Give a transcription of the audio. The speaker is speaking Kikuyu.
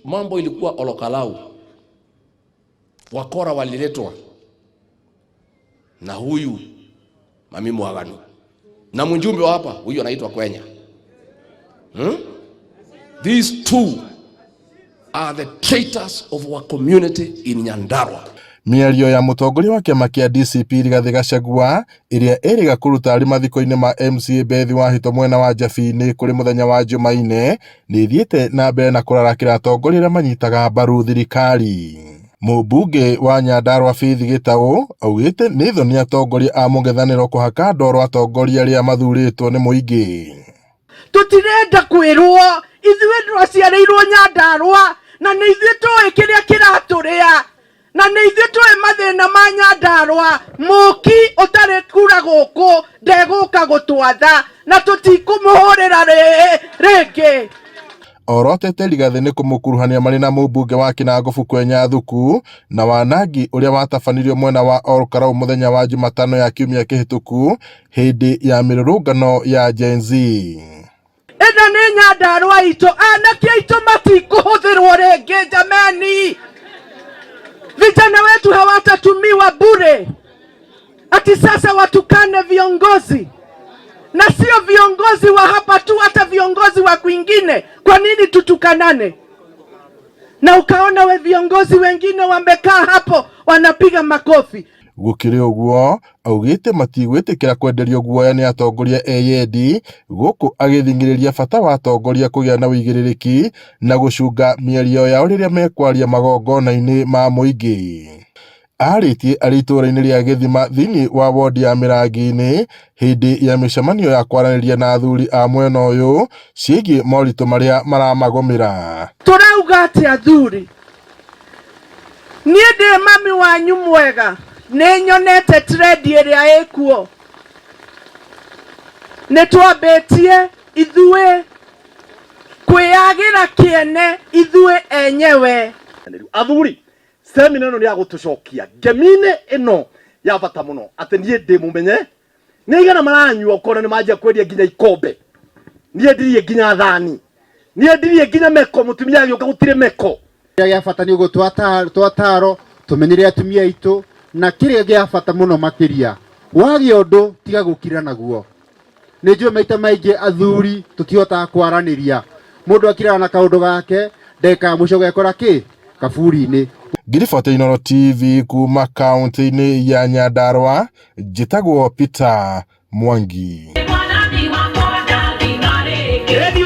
Mambo ilikuwa Olokalau, wakora waliletwa na huyu Mami Mwaganu na mjumbe wa hapa huyu anaitwa Kwenya. These two are the traitors of our community in Nyandarua. Mĩario ya mũtongoria wa kĩama kĩa DCP Rigathĩ Gachagua ĩrĩa ĩrĩga kũruta arĩ mathiko-inĩ ma MCA Bethi Wahito mwena wa Njabini kũrĩ mũthenya wa Jumaine nĩ ĩthiĩte na mbere na kũrarakĩra atongoria arĩa manyitaga mbaru thirikari. Mũmbunge wa Nyandarua Faith Gĩtaũ augĩte nĩ thoni atongoria a mũng'ethanĩro kũhaka ndoro atongoria arĩa mathurĩtwo nĩ mũingĩ. Tutirenda kwirwo ithuĩ twaciarĩirwo Nyandarua na nĩ ithuĩ tũĩ kĩrĩa kĩratũrĩa na nĩ ithuĩ tũĩ mathĩna ma Nyandarua. Mũki ũtarĩ kura gũkũ ndegũka gũtwatha na tũtikũmũhũrĩra rĩngĩ. Orotete Rigathĩ nĩ kũmũkuruhania marĩ na mũmbunge wa Kinangofu Kwenya Thuku na wanangi ũrĩa watabanirio mwena wa Olkalau mũthenya wa Jumatano ya kiumia kĩhĩtũku hĩndĩ ya mĩrũrũngano ya Gen Z. Ĩno nĩ Nyandarua itũ, anake aitũ matikũhũthĩrwo rĩngĩ. Jameni, vijana wetu hawatatumiwa bure ati sasa watukane viongozi, na sio viongozi wa hapa tu, hata viongozi wa kwingine. Kwa nini tutukanane? Na ukaona we viongozi wengine wamekaa hapo wanapiga makofi. Gũkĩrĩ ũguo, augĩte matigwĩtĩkĩra kwenderio guoya nĩ atongoria eyendi, gũkũ agĩthing'ĩrĩria bata wa atongoria kũgĩa na ũigĩrĩrĩki na gũcunga mĩario yao rĩrĩa mekwaria magongona-inĩ ma mũingĩ. Arĩtie arĩ itũũra-inĩ rĩa Gĩthima thĩinĩ wa wondi ya Mĩrangi-inĩ hĩndĩ ya mĩcemanio ya kwaranĩria na athuri a mwena ũyũ ciĩgiĩ moritũ marĩa maramagũmĩra. Tũrauga atĩ athuri, niĩ ndĩ mami wanyu mwega, nĩ nyonete trend ĩrĩa ĩkuo. Nĩ twambĩtie ithuĩ kwĩyagĩra kĩene ithuĩ enyewe. Athuri, semina ĩno nĩ ya gũtũcokia ngemi-inĩ ĩno ya bata mũno atĩ niĩ ndĩ mũmenye nĩ igana maranyua ũkona nĩ manjia kwendia nginya ikombe, niĩ ndirie nginya thani, niĩ ndirie nginya meko, mũtumia agĩũka gũtirĩ meko. Kĩrĩa gĩa bata nĩ ũguo twataro tũmenyere atumia aitũ, na kĩrĩa gĩa bata mũno makĩria, wagĩa ũndũ tiga gũkira naguo. Nĩ njũĩ maita maingĩ athuri tũtihotaga kwaranĩria, mũndũ akiraga na kaũndũ gake, ndagĩka ya mũico ũgekora kĩ kaburi-inĩ. Ngiribota Inooro TV kuma kaunti-inĩ ya Nyandarua, njĩtagwo Peter Mwangi. Radio.